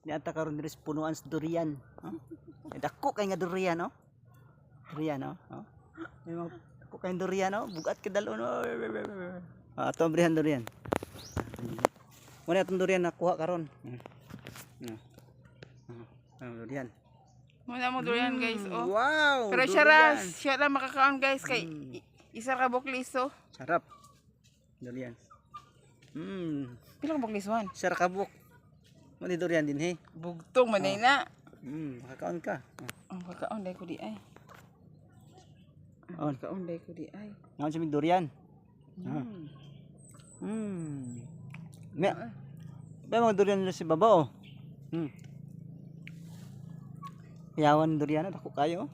Niata karon diri sa punuan sa durian. Huh? Eh, dako kay nga durian, no? Durian, no? Oh. May mga dako kay durian, no? Bugat kay dalon, no? Ah, ato ang brihan durian. Muna atong durian nakuha karon. Ah, durian. Muna mo durian, guys, oh. Wow! Pero siya ra, Durian. siya ra makakaon, guys, kay isa ka buklis oh. Sarap. Durian. Pila ka buklis one? Sarap kabuk. Mo ni durian din he. Bugtong man na. Makakaon ka. Ang kakaon dai ko di ay. On. Kakaon dai ko di ay. Ngaon sa mig durian. May, may mga durian nila si baba oh. Yawan durian dako kayo.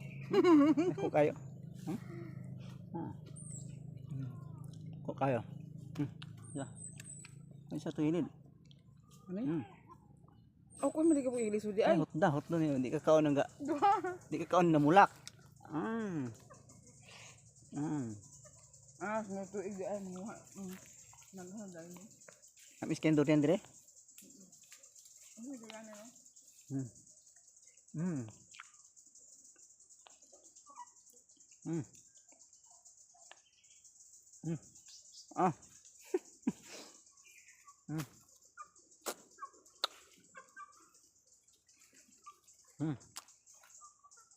Dako kayo. Hmm? Hmm. Dako kayo. Ya. Ay sa tuilid. Ano? Oh, kun man di ka buklis di Ay, ay. hot na, hot na niyo. Hindi ka kaon ng ga. Hindi ka kaon na mulak. Ah, mo tuig di ay muha. Naghan dai mo. Amis kayo durian dire? Ano durian no? Ah.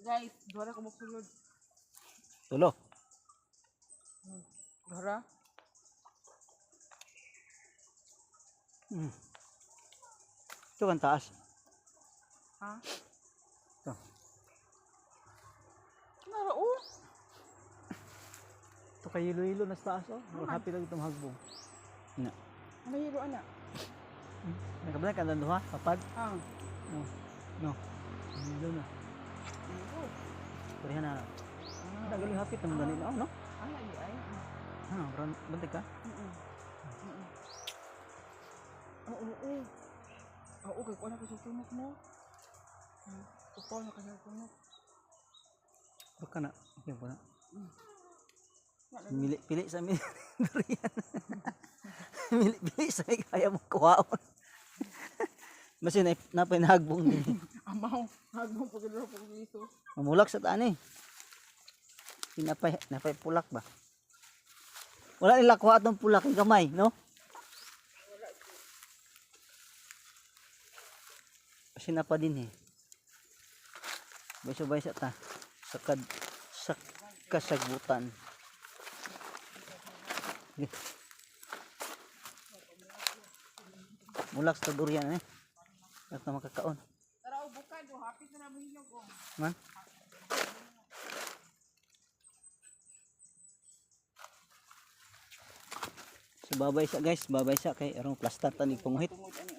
Guys, duha ra ka mosulod. Tulo. Duha ra. Ito kan taas. Ha? Ito. Nara oh. Ito kay hilo-hilo nas taas oh. Happy lang itong hagbong. Na. May hilo ana. Nakabalan ka ng duha, kapag. Ah. No. No. Hilo na. Purihan na. Nagaling happy itong ganito, oh, no? Ah, lagi ay. Ah, brown, bantay ka? Oo, oo. Oo, kay kuha na ko sa tunok mo. Upaw na ka sa tunok. Baka na. Okay po na. Mili, pili sa mi durian. Mili, pili sa mi kaya mo kuhaon. Masin na napinagbong din. Amaw, hagbong pagdala pag liso. Mamulak sa taan eh. Pinapay, napay pulak ba? Wala nila kuha atong pulak yung gamay, no? Kasi napa din eh. Baysa-baysa ta. Sa kad sa kasagbutan. Sige. Mulak sa durian eh. At na makakaon. Tara, o bukad, o happy na mo hinog o. Man? So babay sa guys, babay sa kay arong plastar tanig panguhit. Tungod ani.